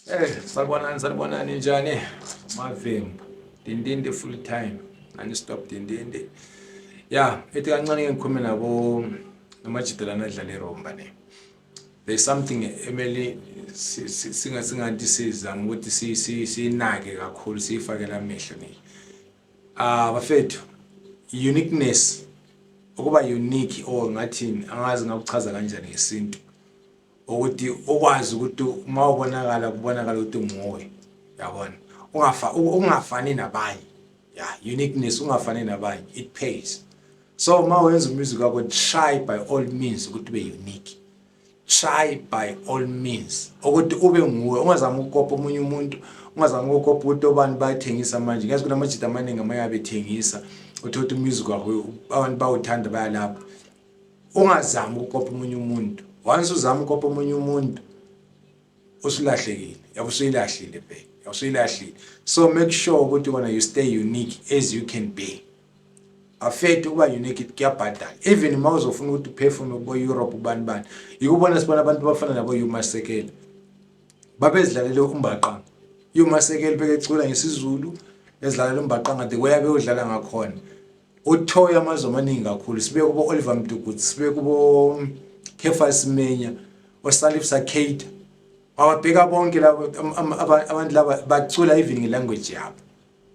Salibonani njani? Mavembu. Dindindi full time. Non-stop dindindi. Yeah, ethi kancane ngikhuluma nabo namajidalana adlala eRomba ne. There's something emeli singathi sizama ukuthi sinake kakhulu sifakela amehlo ni. Bafethu, uniqueness ukuba unique or ngathini angazi ngakuchaza kanjani ngesintu. Ukuthi ukwazi ukuthi uma ubonakala kubonakala ukuthi nguwe, yabona, ungafani nabanye. Yeah, uniqueness ungafani nabanye, it pays. So uma wenza music yakho, try by all means ukuthi ube unique. Try by all means ukuthi ube nguwe, ungazami ukukopa omunye umuntu, ungazami ukukopa ukuthi obani bayathengisa manje. Ngiyazi kunamajita amaningi amayabe ethengisa ukuthi music wakho abantu bawuthanda bayalapha. Ungazami ukukopa omunye umuntu. Once uzama ukukopa omunye umuntu usulahlekile, yabusuyilahlile bhe, yabusuyilahlile. So make sure ukuthi wena you stay unique as you can be. Afethu ukuba unique kuyabhadala. Even uma uzofuna ukuthi uperform bo Europe ubani yikubona sibona abantu bafana nabo uMasekela babezidlalela umbaqanga. uMasekela bekecula ngesizulu, ezidlalela umbaqanga the way abe udlala ngakhona. Uthoya amazwe amaningi kakhulu, sibe kubo Oliver Mtukudzi, sibe kubo Kefa Simenya, oSalif Sakate. Ababheka bonke labo abantu laba bacula even ngelanguage yabo.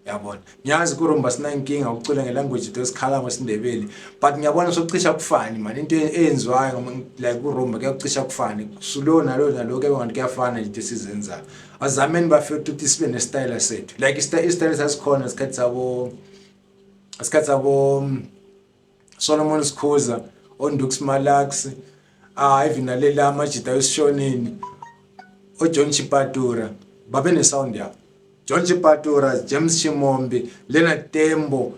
Yabona, ngiyazi kuRomba sinankinga ukucula ngelanguage esikhala ngesiNdebele, but ngiyabona sokucisha kufani man, into eyenziwayo like kuRomba kuyacisha kufani. Sulo nalo ke bantu kuyafana nje sizenza. Azameni bafethu ukuthi sibe nestyle sethu. Like istyle sasikhona isikhathi sabo Solomon Skhoza, Ondux Malax, even nalela amajita esishonini, John Chipatura, babe ne sound yabo. John Chipatura, James Shimombe, Leonard Tembo.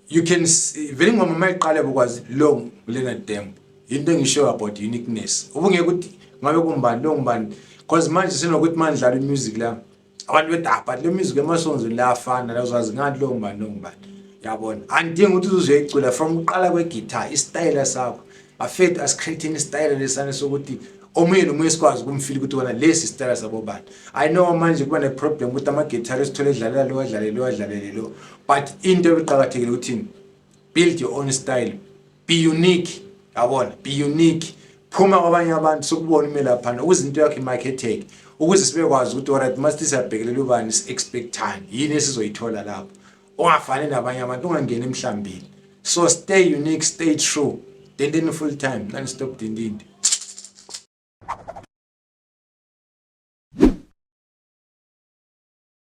You can see very ngoma mayiqala because long Leonard Tembo. Into engisho about uniqueness. Ubungeke ukuthi ngabe kumbani lo ngubani, because manje sinokuthi manje dlala music la. Abantu betapa le music emasonzo la afana la uzazi ngathi lo ngubani. Yabona, andingi ukuthi uzoyicula from uqala kweguitar, istyle sakho. Afethu as creating istyle lesana sokuthi omunye nomunye sikwazi ukumfeel ukuthi wona lesi style sabo bantu. I know manje kuba ne problem ukuthi ama guitarist thole edlalela lo, but into eqhakathekile ukuthi build your own style, be unique. Yabona, be unique. Phuma kwabanye abantu sokubona imela phana ukuze into yakhe imarketeke, ukuze sibekwazi ukuthi alright must siyabhekelela ubani expect time yini esizoyithola lapho. Ungafani nabanye abantu, ungangena emhlambini. So stay unique, stay true. Dindini full time, non-stop dindindi.